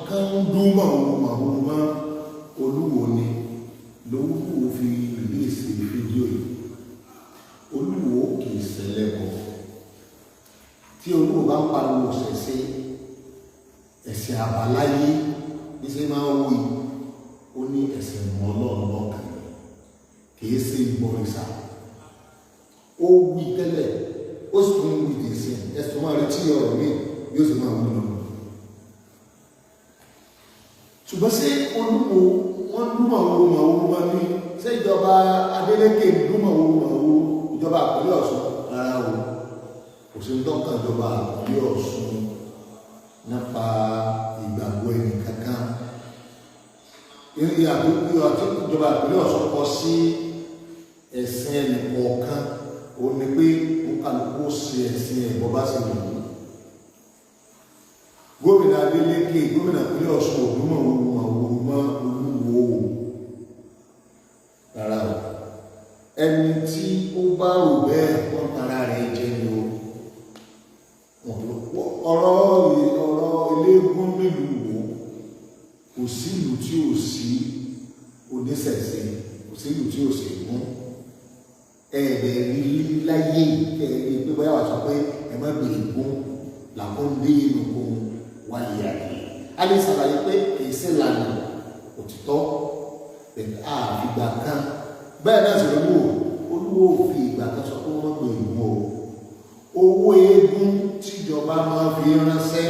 Kan ń dún màwúrú màwúrú mọ́ Olúwo ni lówó fi release fídíò yìí. Olúwo kì í ṣẹlẹ́bọ. Tí Olúwo bá ń pariwo ṣẹ̀ṣẹ̀, ẹ̀sìn àbáláyé ní ṣe máa ń wí, ó ní ẹ̀sìn mọ́ Ọlọ́run lọ́kàn, kì í ṣe ìbọ̀rìṣà. Ó wí tẹ́lẹ̀, ó sì tún wí dè sí ẹ̀sùn, máa retí ọ̀rọ̀ míì yóò sì máa wí lọ. Ṣùgbọ́n sí Olúwo wọ́n dúnmọ̀ owó màwó wọn ní ṣé ìjọba Adeleke dúnmọ̀ owó màwó ìjọba àpẹẹrẹ Ọ̀ṣun? Rárá o, kò sí ń tọ́ka ìjọba àpẹẹrẹ Ọ̀ṣun nípa ìgbàgbọ́ ẹnì kankan. Ìrìn àdúgbò àti ìjọba àpẹẹrẹ Ọ̀ṣun kọ sí ẹ̀sìn ẹnì kọ̀ọ̀kan, ó ní pé ó kálukú ó ṣe ẹ̀sìn ẹ̀ bọ́ bá ṣe wù ú. Gómìnà Adeleke, gómìnà ìpínlẹ̀ Ọ̀ṣun, òdúmọ̀ owó mọ́ Olúwo rárá o. Ẹni tí ó bá rò bẹ́ẹ̀, wọ́n tara rẹ̀ jẹ ni o. Ọ̀rọ̀ ọ̀rọ̀ eléégún nílùú wo, kò sí ìlú tí ò sí oníṣẹ̀ṣe, kò sí ìlú tí ò sí gún ẹ̀ẹ̀dẹ̀ rí láyé kẹ́ẹ̀rí pé bóyá wà sọ pé ẹ má gbé gún làkúndé inú kó wáyé àdé. A lè ṣàlàyé pé kìí sí ìlànà òtítọ́ àfìgbà kan bẹ́ẹ̀ náà sì. Olúwo, Olúwo fi ìgbà kan sọ pé wọ́n gbé ìgún o. Owó eégún tíjọba máa fi ránṣẹ́,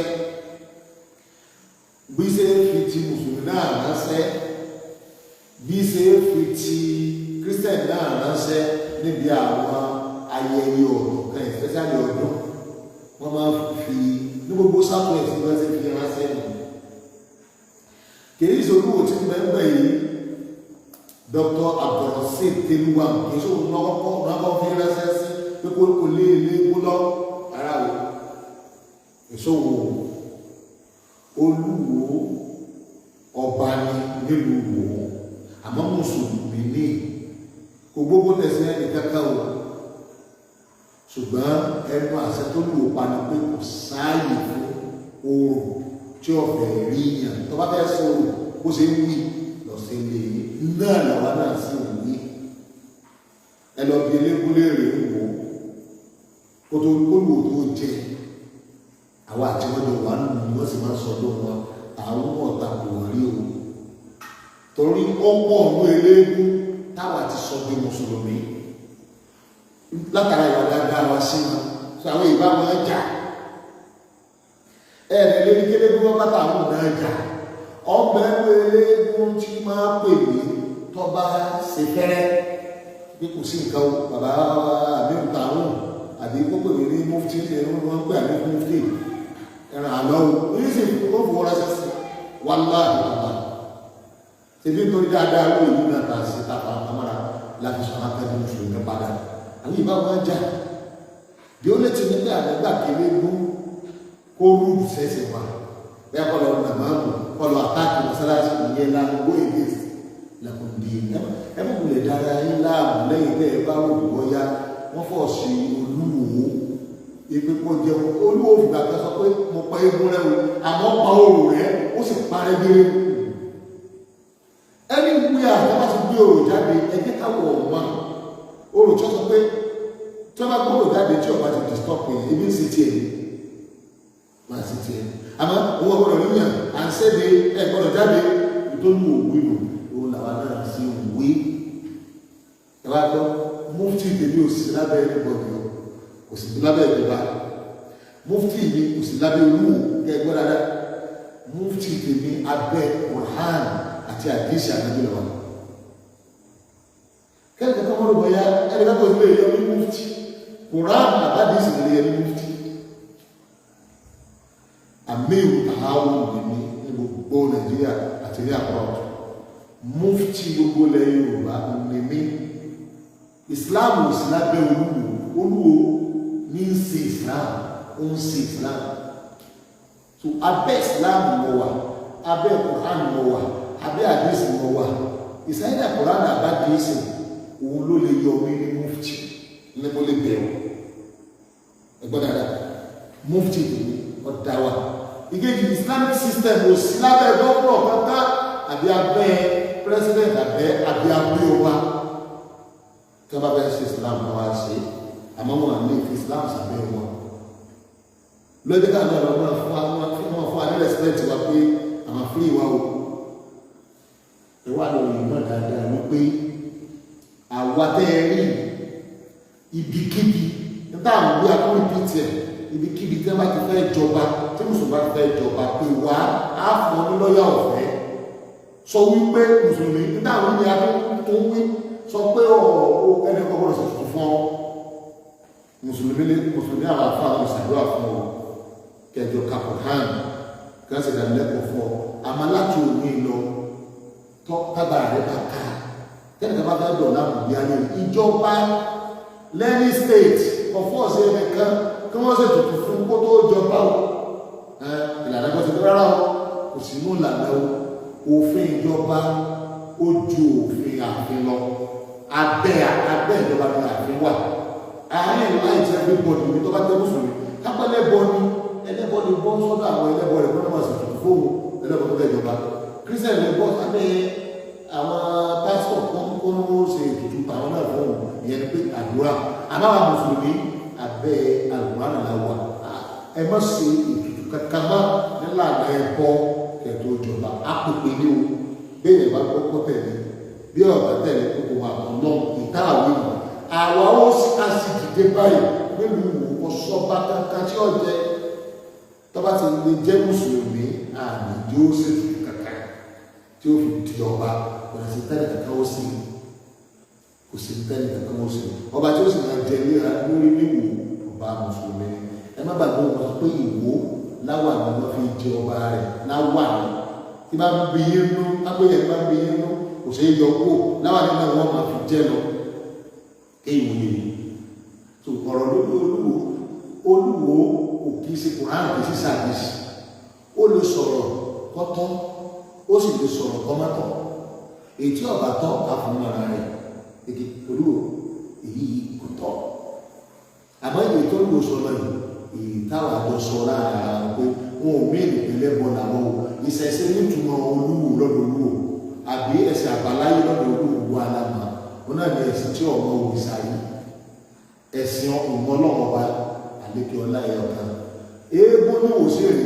bí ṣe ń fi ti mùsùlùmí náà ránṣẹ́, bí ṣe ń fi ti Christian náà ránṣẹ́ níbi àwọn ayẹyẹ ọ̀dọ̀ kan, especially ọdún, wọ́n máa fi ní gbogbo Southwest ní wọ́n ti fi ránṣẹ́ nù. Kìí ṣe Olúwo tí mẹ́mbẹ́ yìí, Dr. Abdulrasheed Teluwa, kìí ṣe òun lọ́kọ́ lọ́kọ́ fi ránṣẹ́ sí pé kó kò lé ilé kó lọ ara o. Èso wo Olúwo ọba ni nílùú Wò, àmọ́ mùsùlùmí ní kò gbogbo tẹ̀sí ẹnì kankan o. Ṣùgbọ́n ẹnu àṣẹ tó lù ó pa ni pé kò sáàyè fún oòrùn tí ọ̀fẹ́ rí yàn. Tó bá fẹ́ sọ̀rọ̀, bó ṣe ń wí lọ sí ilé náà làwa náà sì ń wí. Ẹ lọ bí eléégún léèrè ń wò kó tó kólùwò tó jẹ. Àwa àti wọn jọ wà nínú, wọn sì máa ń sọ lóhùn wọn. Àwọn ọ̀tà kò wọ́n rí o, torí ọ̀pọ̀ ọ̀nù eléégún táwa ti sọ bí mùsùlùmí látara ìwà dáadáa wa sí wọn sọ. Àwọn ìbá wọn jà, ẹ̀rẹ̀ lé ní kéléégún wọn bá tàwọn náà jà. Ọbẹ̀ ẹnu eléégún tí máa pè mí tó bá ṣe fẹ́rẹ́ bí kò sí nǹkan o, bàbá àbí tàwọn àbí kó pè mí ní mufti, ẹ̀rọ wọn pè àbí mufti ẹ̀ràn àlọ́ o ní sì ó fowó ránṣẹ́ sí. Wàláhì bàbá ṣèbí nítorí dáadáa ló ìlú náà ta sí ta fara láti sọ akẹ́kọ̀ọ́ mùsùlùmí padà. Àwọn ìbá wọn jà bí ó lè ti ní pé àgbà kéré gún kó rúdù sẹ́sẹ̀ wa, bẹ́ẹ̀ kọ́ lọ nàmáàmù kọ́ lọ attack mọ́sálásí, ìyẹn la go against. Lẹ́kùndé ẹ mọ̀ wulẹ̀ dára yín láàmú lẹ́yìn tẹ́ ẹ bá rò bọ́yá wọ́n fọ̀ sí Olúwo ìpè kó jẹun. Olúwo fìgbà kan sọ pé mo pa eégún rẹ o, àmọ́ pa òrò rẹ, ó sì parẹ́ gbére. Ẹni wí àwọn bá ti gbé òrò jáde, ẹ jẹ́ káwọ̀ ọ̀ma òrò tí wọ́n sọ pé tí wọ́n bá gbé òrò jáde, tí ọba ti disturb pé ebi ń ṣe tiẹ̀ máa ṣe tiẹ̀, àmọ́ òun ọgbọ́dọ̀ níyàn à ń ṣẹ́de ẹ gbọ́dọ̀ jáde ìtọ́jú òwú inú òun làwa náà sí wí. Ẹ wá gbọ́, mufti tèmi ò sí lábẹ́ anybody o, kò sí lábẹ́ ìjọba. Mufti mi kò sí lábẹ́ Olúwo. Kẹ́ ẹ gbọ́ dáadáa, mufti tèmi, abẹ́ Quran àti àdìsí ànábì lọ́wọ́. Kẹ́lẹ́ kankan wọ́n ló bọ̀ ya ẹni kankan ò sí lè yọ ní mufti, Quran àbádìsí lè yọ ní mufti. Àmíru tààwọn ní ní gbogbo Nàìjíríà àti ní àpapọ̀, mufti gbogbo ilẹ̀ Yorùbá ní mí. Islam ò sí lábẹ́ Olúwo. Olúwo ní ń ṣe Islam, ó ń ṣe Islam. So abẹ́ Islam mo wà, abẹ́ Quran mo wà, abẹ́ àdìsí mo wà. Ìsáyẹ́dà Quran àbádìsí, òun ló lè yọ mí ní mufti ní mo lè bẹ̀rù. Ẹgbọ́n dáadáa, mufti tèmi ọ̀dà wa. Ìkejì, Islamic system ò sí lábẹ́ governor kankan àbí abẹ́ president àbí abẹ́ ọba. Tí wọ́n bá fẹ́ ṣe Islam náà wá ṣe, àmọ́ wọn lè fi Islam sábẹ́ wọn. Lọ́jọ́ ká náà lọ́wọ́ fún wa, wọ́n fún wa ní respect wa pé àwọn free wa o. Ẹ wà lórí ìmọ̀ dáadáa wípé àwa tẹ́ ẹ rí, ibikíbi nígbà àwọn ìwé akó repeat ẹ̀, ibikíbi tí wọ́n bá ti fẹ́ jọba, tí mùsùlùmí bá ti fẹ́ jọba, pé wá á fún ọ ní lọ́yà ọ̀fẹ́. Sọ wípé mùsùlùmí nígbà àwọn ìwé akó tó ń wí sọ pé ọ̀ ẹni kọ́ gbọ́dọ̀ sọ̀tún fún ọ. Mùsùlùmí ní mùsùlùmí, àwọn afọ àwọn ìṣàdúrà fún ọ, kẹjọ kapọ̀ hàn kí wọ́n sì dánilẹ́kọ̀ọ́ fún ọ. Àmọ́ láti òní lọ, tọ́ tágbára rẹ bá ká, tẹ́lẹ̀ tó bá fẹ́ dọ̀ láàmú bí ayé ìjọba lẹ́ni state ọ̀fọ́ ọ̀sẹ̀ ẹnìkan kí wọ́n sì tutù fún kó tó jọba o. Ìlànà kan ti tó rárá o, kò sí inú ìlànà o. Òfin ìjọba ó ju òfin ààfin lọ. Abẹ́ ìjọba ní ààfin wà. Àárín láì tí everybody ní tó bá jẹ́ mùsùlùmí kápẹ́lẹ́bọ ni, ẹlẹ́bọ ni bọ́ sọ́dọ̀ àwọn ẹlẹ́bọ rẹ̀ kó náà máa sì tutù fóun ẹlẹ́bọ tó fẹ́ jọba. Christian lè bọ́ sábẹ́ àwọn pásítọ̀ kó ní wọ́n ṣe ètùtù àwọn náà fóun, ìyẹn ni pé àdúrà. Àmọ́ àwọn mùsùlùmí, abẹ́ Àlùkùránì la wà. Ẹ má ṣe ètùtù kankan mọ́ nílànà ẹbọ kẹtó ìjọba. Àpèpè ní o, bẹ́ẹ̀ bá gbọ́ kó tẹ̀lé, bí ọ̀bá tẹ̀lé kókò wà ọlọ́run ìtàwé nù. Àwa ó sì á sì dìde báyìí nílùú Ìwó, kò sọba kankan tí ó jẹ tọ́ba ti lè jẹ́ mùsùlùmí àmì tí ó ṣètùtù kankan tí ó fi di ọba. Kò sí tẹ́lẹ̀ kankan ó sì, kò sí tẹ́lẹ̀ kankan ó sì. Ọba tí ó sì máa jẹ léra lórí níwò, ọba mùsùlùmí ni. Ẹ má gbàgbé wọn pé Ìwó láwà ni wọ́n fi jẹ ọba rẹ̀. Láwà ni tí bá ń bí yín nú, lápẹ́yẹ bá ń bí yín nú, kò sí yọ kó láwà nínú wọn máa fi jẹ lọ kéwòn yìí. Tó ọ̀rọ̀ lórí Olúwo, Olúwo kò kì í ṣe Quran, kì í ṣe sàdísì. Ó lè sọ̀rọ̀ kọ́tọ́, ó sì lè sọ̀rọ̀ kọ́mọ́tọ̀. Èyí tí ọba tọ́ ká fún ara rẹ̀ èdè Olúwo, èyí kò tọ́. Àmọ́ èyí tó lò sọ lọ yìí, èyí táwọn àjọ sọ láàrin ara wọn pé wọn ò mí ìpínlẹ̀ bọ̀ làwọn o. Ìṣẹ̀ṣe nítumọ̀ Olúwo lọ́dọ̀ Olúwo àbí ẹ̀sìn àbáláyé lọ́dọ̀ Olúwo wa lámà wọn náà ní ẹ̀sìn tí ọmọ òrìṣà yìí, ẹ̀sìn ọmọ ọlọ́run ọba àlékè ọlá ẹ̀yọ kan. Eégún ní òṣèré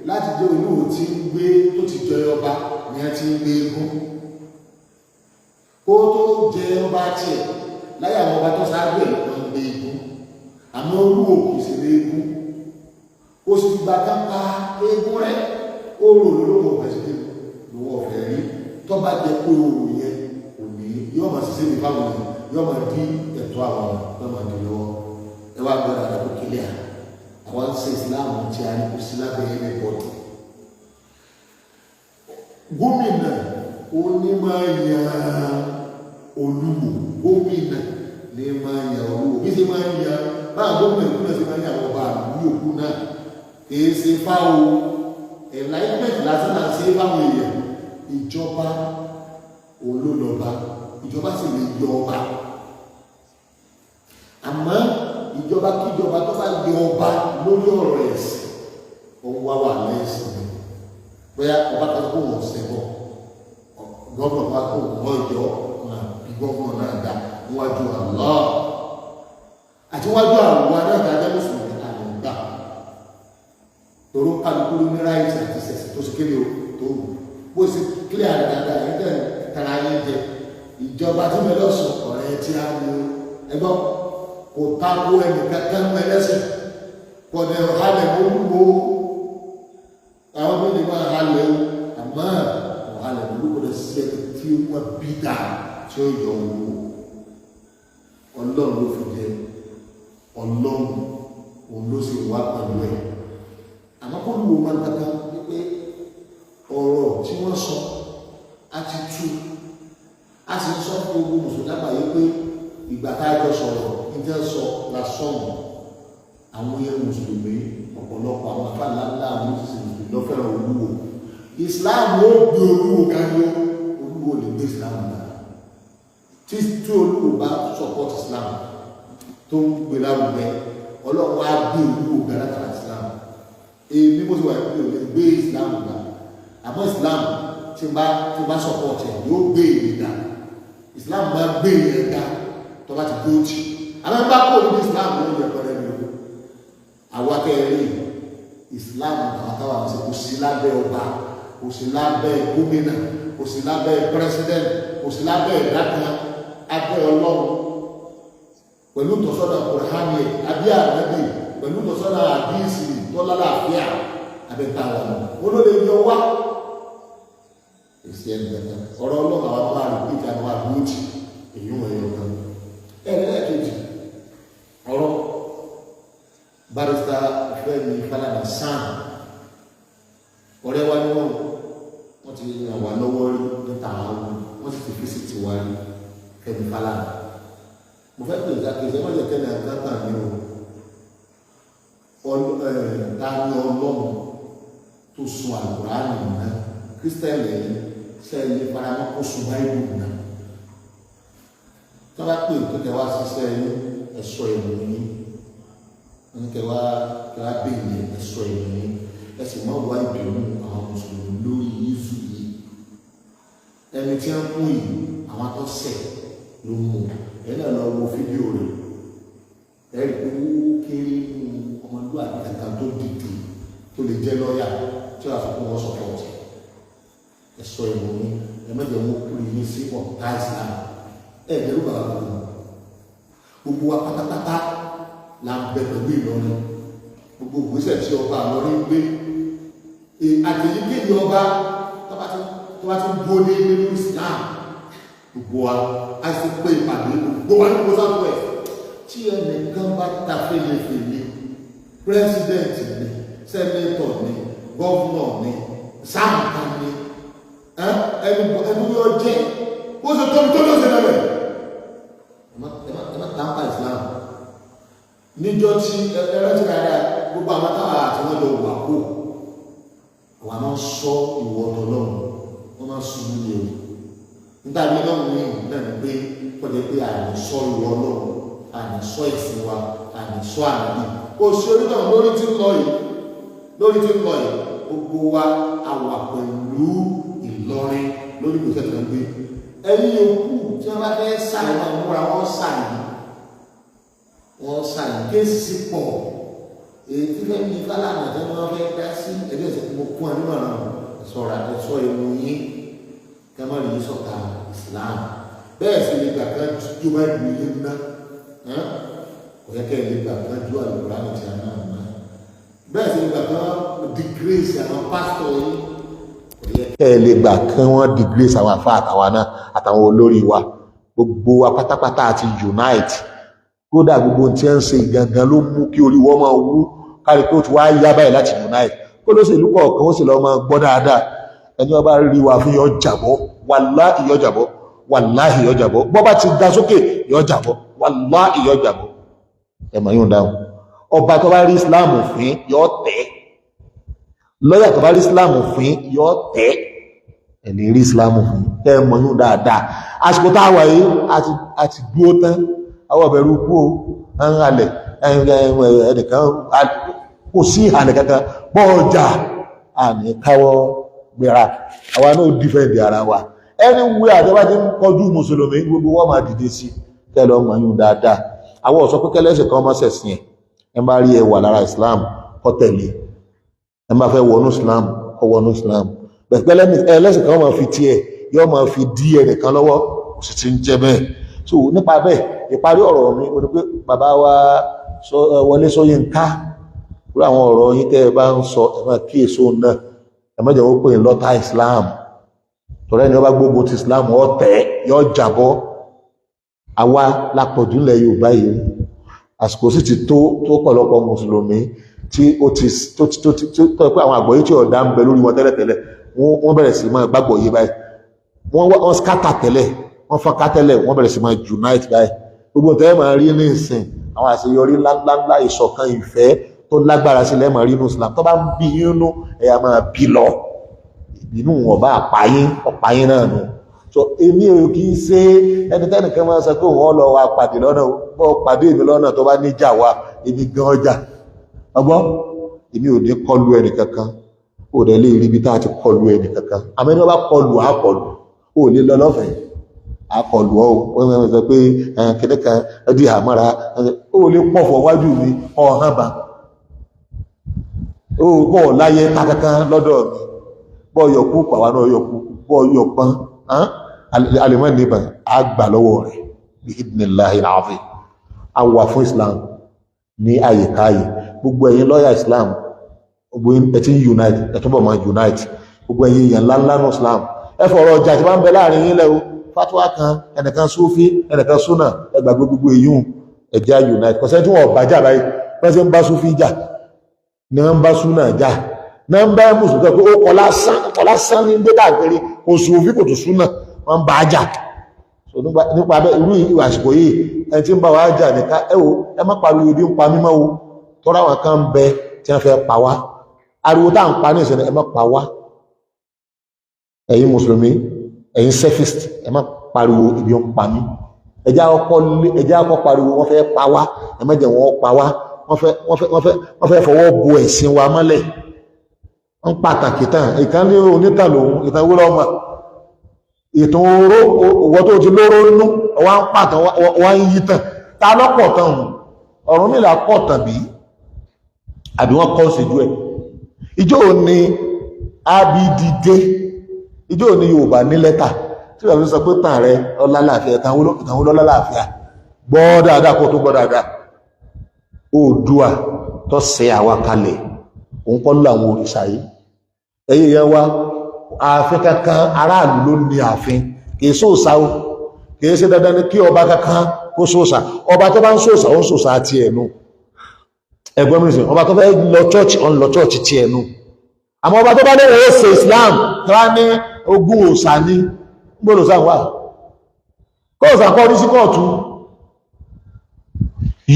láti jẹ́ Olúwo tí ń gbé tó ti jẹ ọba ni a ti ń gbé eégún kó tó jẹ ọba tiẹ̀. Láyé àwọn ọba tó ṣáájú ẹ̀ ló ń gbé eégún, àmọ́ Olúwo kì í ṣe eégún. Kó sì gba kápá eégún rẹ̀ ó rò lówó ọ̀fẹ́ sí lówó ọ̀fẹ́ rí. Tó bá jẹ pé òrò yẹn kò ní yóò máa ṣiṣẹ́ ní fáwọn yẹn, yóò máa dí ẹ̀tọ́ àwọn, yóò máa di lọ́wọ́. Ẹ wá gbọ́dọ̀ àdàkọ kílíà, àwọn ń ṣe Ìsìláàmù tí a ní kò sí lábẹ́ ẹ̀mí bọ́ọ̀dù. Gómìnà onímọ̀ yan Olúwo, gómìnà ní máa yan Olúwo bí ṣe máa yan báwọn gómìnà ìlú náà ṣe máa yan àwọn ọba àlú yòókù náà. Kìí ṣe fáwọn enlightenment lásán náà ṣe fáwọn èèyàn. Ìjọba olólọba, ìjọba sì lè yọ ọba. Àmọ́ ìjọba kíjọba tó bá yọ ọba lórí ọ̀rọ̀ ẹ̀sìn, òun wá wà lẹ́sìn ni. Bóyá ọba kan kó wọ́n sẹ́bọ̀, governor bá kó wọ́n yọ wọn, àbí governor náà dá níwájú Allah àti wájú àwọn adáta ajá mùsùlùmí àwọn gbà toró kálukú ló ní right àti sẹ̀sẹ̀ tó ṣe kéré o tó wù bó ṣe clear rẹ̀ dáadáa. Yìí tẹ̀ tara yín jẹ ìjọba tí mo lọ́sùn ọ̀rẹ́ tí a ní ẹgbọ́n kò tako ẹnì kankan mọ́ ẹlẹ́sìn, kò dẹ̀ halẹ̀ olúwo. Àwọn tó lè máa halẹ̀ o, àmọ́ kò halẹ̀ olúwo lè ṣe tí wọ́n bí dà tí ó yọ owó. Ọlọ́run ló fi jẹ, Ọlọ́run òun ló sì wá pẹ̀lú ẹ̀. Àmọ́ kó lù ú máa ń kankan wípé ọ̀rọ̀ tí wọ́n sọ á ti tú, a sì ń sọ fún gbogbo mùsùlùmí lágbàáyé pé ìgbà tá a jọ sọ̀rọ̀ ní sọ la sọ̀nù. Àwọn yẹn mùsùlùmí, ọ̀pọ̀lọpọ̀ àwọn afáàlà ńlá, àwọn òṣìṣẹ́ mùsùlùmí lọ́fẹ̀ràn Olúwo. Islam ó gbé Olúwo káyọ, Olúwo lè gbé Islam náà. Tí Olúwo bá support Islam tó ń gbé lárugẹ, Ọlọ́run á gbé Olúwo ga látara Islam. Èmi bó ti wà ní òye gbé Islam gbà, àmọ́ Islam tí n bá support ẹ̀ yóò gbé èmi ga. Islam máa gbé èmi ga tó bá ti dúró tì. Àmọ́ bá kó ní Islam ló yẹ pẹ́rẹ́ mi o. Àwa tẹ́ ẹ rí Islam, àwọn táwa ṣe kò sí lábẹ́ ọba, kò sí lábẹ́ gómìnà, kò sí lábẹ́ president, kò sí lábẹ́ ẹ̀dá kan, abẹ́ Ọlọ́run pẹ̀lú ìtọ́sọ́nà Kùránì ẹ̀ àbí ànábì, pẹ̀lú ìtọ́sọ́nà àdíìsì tọ́lá láàfíà abẹ́ta wà lọ wọn ló lè yọ wá èsì ẹnu kankan. Ọ̀rọ̀ Ọlọ́run àwọn máa rí píkà àwọn àdúrótì èyí wọn ẹ̀yọ kan. Ẹ̀rẹ́ ọ̀rọ̀ Barrister Fẹ́mi Fálànà SAN, ọ̀rẹ́ wa ni wọ́n ti ràn wá lọ́wọ́ rí níta àwọn, wọ́n sì ti fi sí tiwa rí. Fẹ́mi Fálànà, mo fẹ́ pè ìdákejì ẹ má jẹ́ kẹ́ni àkántà mi o. Ta ni Ọlọ́run tó sun Àlùkùránì náà? Christian lẹ́yìn, sẹ́yìn faramọ́ kó sun Báíbù náà? Tí wọ́n bá pè tó kẹ́ wá ṣiṣẹ́ yín, ẹ̀sọ́ ìlú yín, wọ́n ní kẹ́ wá béèrè, ẹ̀sọ́ ìlú yín, ẹ sì mọ́ wá ìbínú àwọn mùsùlùmí lórí yíṣù yìí. Ẹni tí wọ́n mú yìí, àwọn tó ṣẹ̀ ló mú. Ẹ náà lọ wo fídíò rẹ̀, ẹ rí pé ó kéré nínú ọmọlúwàbí kankan tó dìde tó lè jẹ́ lọ́ọ̀yà tí wọ́n sọ pé wọ́n support. Ẹ sọ ìlú yín, ẹ mẹ́jọ wọn kúrò yín sí ọ̀tá Islam. Ẹ dẹ́rù bàbá gbogbo gbogbo wa pátápátá la ń bẹ pẹ̀lú Ìlọrin. Gbogbo ìgbésẹ̀ tí ọba Ìlọrin gbé, àtẹ̀yíkéyìí ọba tó bá ti ń dúró ní nínú Islam, gbogbo wa a sì pé ìpàdé gbogbo wa ní gbogbo South West. Tí ẹnìkan bá ta fèlèfèlè, president ni, senator ni, governor ni, sáàmù ni, ẹni ẹni yóò jẹ bó ṣe tóbi tó ló ṣe lẹ́rẹ̀. Ẹ má tàǹpà Islam. Níjọ́ tí ẹrẹ́ ti rárá, gbogbo àwọn táwa àti wọn lọ wà kó àwọn máa ń sọ ìwọ ọ̀tọ̀, wọ́n máa ń ṣubú ní o. Níta ní lọ́hùn ní náà ni pé kọjá pé àní sọ ìwọ Ọlọ́run, àní sọ ìsìn wa, àní sọ ànábì. Kò sí onítàn lórí tí ń lọ yìí, lórí tí ń lọ yìí. Gbogbo wa àwà pẹ̀lú Ìlọrin lórí ìgbésẹ̀ tó ń gbé. Ẹ̀yin yòókù tí wọ́n bá fẹ́ sàyìn máa múra, wọ́n sàyìn, wọ́n sàyìn. Case pọ̀ èyí tí Fẹ́mi Fálànà tí wọ́n fẹ́ dá sí ẹbí ẹ̀sẹ̀. Mo kún ẹ nímọ̀ràn, sọ̀rọ̀ ẹ̀sọ́ ewu yín kí wọ́n rí sọ̀tà Islam. Bẹ́ẹ̀ sì lè gbà kan jó bá ìlú yín ná, kò yẹ kẹ́ ẹ lè gbà kan jó Àlùkùránì tí a náà ná. Bẹ́ẹ̀ sì lè gbà kan disgrace àwọn pásítọ̀ yín, kò yẹ kẹ́ ẹ lè gbà kí wọ́n disgrace àwọn àfa àtàwọn náà àtàwọn olórí wa. Gbogbo wa pátápátá àti unite. Kódà gbogbo ohun tí ẹ ń ṣe gangan ló mú kí orí wọn máa wú kárí pé ó ti wá yá báyìí láti unite. Kó ló sì ìlú kọ̀ọ̀kan ó sì lọ́ máa gbọ́ dáadáa. Ẹni wọn bá rí wa fún yọ jàbọ́, wàláhì yọ jàbọ́, wàláhì yọ jàbọ́. Bọ́ bá ti ga sókè yọ jàbọ́, wàláhì yọ jàbọ́. Ẹ mọ̀ yóò dáhùn. Ọba tó bá rí Islam fín yọ tẹ́, lọ́yà tó bá rí Islam fín yọ tẹ́. Ẹ lè rí Islam fín, ẹ mọ̀ yóò dáadáa. Àsìkò tá a wà yìí, a ti dúró tán. Àwọn ọ̀bẹ̀rù kú o ń halẹ̀ ẹnìkan, kò sí ìhàlẹ̀ kankan bọ́ọ̀jà àní káwọ́ gbéra. Àwa náà defend ara wa anywhere. Àjọba ti ń kọjú mùsùlùmí, gbogbo wọn máa dìde sí kẹlẹ ọmọ yún dáadáa. Àwọn ọ̀sọ́ pé kẹlẹ́sì kan ọmọ sẹ̀sìn ẹ̀. Ẹ bá rí ẹwà lára Islam, kó tẹ̀lé. Ẹ bá fẹ́ wọnú Islam, kó wọnú Islam. Bẹ̀pẹ́ ẹlẹ́sìn kan máa fi tiẹ̀ yọ́ máa fi dí ẹnìkan lọ́wọ́, kò sì ti ń jẹ́ bẹ́ẹ̀. So nípa bẹ́ẹ̀, ìparí ọ̀rọ̀ mi ó ní pé bàbá wa Wọlé Ṣóyínká, rú àwọn ọ̀rọ̀ yín tẹ́ ẹ bá ń sọ, ẹ máa kíyèsí òun náà. Ẹ má jẹ́ wọ́n pè ní lọ́tà Islam, tọ́lá ẹni ọba gbógun ti Islam ọ̀tẹ̀ yọ jàbọ́. Àwa lápọ̀jù ńlẹ̀ Yorùbá yìí. Àsìkò sì ti tó tó pọ̀lọpọ̀ mùsùlùmí tí ó ti tó ti tó ti tó tó pé àwọn àgbọ́yé tí ọ̀dà ń bẹ lórí wọn tẹ́lẹ̀tẹ́lẹ̀, wọ́n bẹ̀rẹ̀ sí máa gbàgbọ́ yé báyìí. Wọ́n scatter tẹ́lẹ̀, wọ́n fọ́nká tẹ́lẹ̀, wọ́n bẹ̀rẹ̀ sí máa unite báyìí. Gbogbo tẹ́ máa rí ní ìsìn, àwọn àṣeyọrí ńláńláńlá, ìṣọ̀kan, ìfẹ́ tó lágbára sílẹ̀ máa rí inú Islam. Tó bá ń bí inú ẹ̀yà máa bí lọ, ìbínú ọba àpáyín ọ̀páyín náà nù. So èmi ò kì í ṣe ẹni tẹ́nìkan máa sọ pé òun lọ wa pàdé lọ́nà. Bọ́ pàdé mi lọ́nà, tó bá níjà wa, èmi gan ọjà ọgbọ́n. Èmi ò ní kọlu ẹnì kankan, ó dẹ̀ lè rí ibi tá a ti kọlu ẹnì kankan. Àmọ́ ẹni wọ́n bá kọlu, á kọlu. Ó lè lọ lọ́fẹ̀ẹ́, á kọlu ọ́. Wọ́n máa ń sọ pé kìnní kan di àmọ́ra, ó lè pọ̀fọ̀ wájú mi ọ̀hán bá ó bọ̀ láyé ta kankan lọ́dọ̀ mi. Bọ́ yọkú pàwọn náà yọkú, bọ́ yọpọ́n alẹ́mọ́ níbà á gbà lọ́wọ́ rẹ̀ bí idhnillahi al-azim. A wà fún Islam ní àyíkáyè. Gbogbo ẹ̀yin lọ́yà Islam, gbogbo ẹ ti ń unite, ẹ túbọ̀ máa unite. Gbogbo ẹ̀yin èèyàn ńláńlá ní Islam, ẹ fọ̀rọ̀ ọjà tí wọ́n ń bẹ láàrin yín lẹ́wọ́, fatwa kan, ẹnìkan Sufi, ẹnìkan Sunna, ẹ gbàgbé gbogbo èyún, ẹ jẹ́ á unite. Kò sẹ́ni tí wọ́n bá jà báyìí. Wọ́n ṣe ń bá Sufi jà ní wọ́n ń bá Sunna jà náà, ń bá mùsùlùmí pé ó kọ lásán, kọ lásán ní gbé káàkiri, kò Sufi, kò tó Sunna, wọ́n ń bá jà. Nípa abẹ́ irú ìwà àsìkò yìí, ẹni tí ń bá wa jà nìka, ẹ wo, ẹ má pariwo ibi ń pa mímọ́ o, tọ́ra àwọn kan ń bẹ tí wọ́n fẹ́ pa wá. Ariwo tá à ń pa ní ìsìn, ẹ má pa wá. Ẹ̀yin mùsùlùmí, ẹ̀yin selfist, ẹ má pariwo ibi ń pa mí. Ẹjẹ́ àkọ́ pariwo wọ́n fẹ́ pa wá. Ẹ má jẹ́ wọ́n pa wá. Wọ́n fẹ́ fọwọ́ bo ẹ̀sìn wa mọ́lẹ̀. Wọ́n pàtàkì tán ìkan ní onítàn lòun, ìtàn wúlọ́ ọmọ ìtàn oró, òwò tó ti lóró nú, wọ́n ń pàtàn, wọ́n ń yí tàn. Ta lọ́pọ̀ tán? Ọ̀rúnmìlà pọ̀ tàn bí àbí wọ́n kọ́ sí ju ẹ̀. Ìjọ ní abidide, ìjọ ní Yorùbá ní lẹ́tà tí wọ́n fi sọ pé tàn rẹ ọlálàáfíà, ìtàn ọlálàáfíà. Gbọ́ dáadáa kó tó gbọ́ dáadáa. Oòduà tó ṣe àwa kalẹ̀, òun kọ́ lọ àwọn òrìṣà yìí. Ẹ̀yìn yẹn wá ààfin kankan, aráàlú ló ní ààfin, kìí sóòsà o. Kìí ṣe dandan ní kí ọba kankan kó sóòsà. Ọba tó bá ń sóòsà, ó ń sóòsà ti ẹ̀nu. Ẹgbọ́n mi sìn, ọba tó fẹ́ lọ church, ó ń lọ church ti ẹ̀nu. Àmọ́ ọba tó bá ní òun ó ṣe Islam, tó bá ní ogún òòsà ní gbọ́dọ̀ sáà wà kóòsà kọ́ ní sí kóòtù.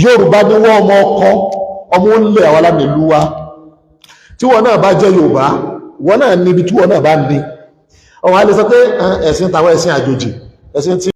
Yorùbá ní wọ́n, ọmọ ọkọ ọmọ ń lé àwọn alámìlú wa. Tí wọ́n náà bá jẹ́ Yorùbá, wọ́n náà níbi tí wọ́n náà bá ní ọmọ alẹ́ sọ pé ẹ̀sìn tàwọn ẹ̀sìn àjòjì, ẹ̀sìn tí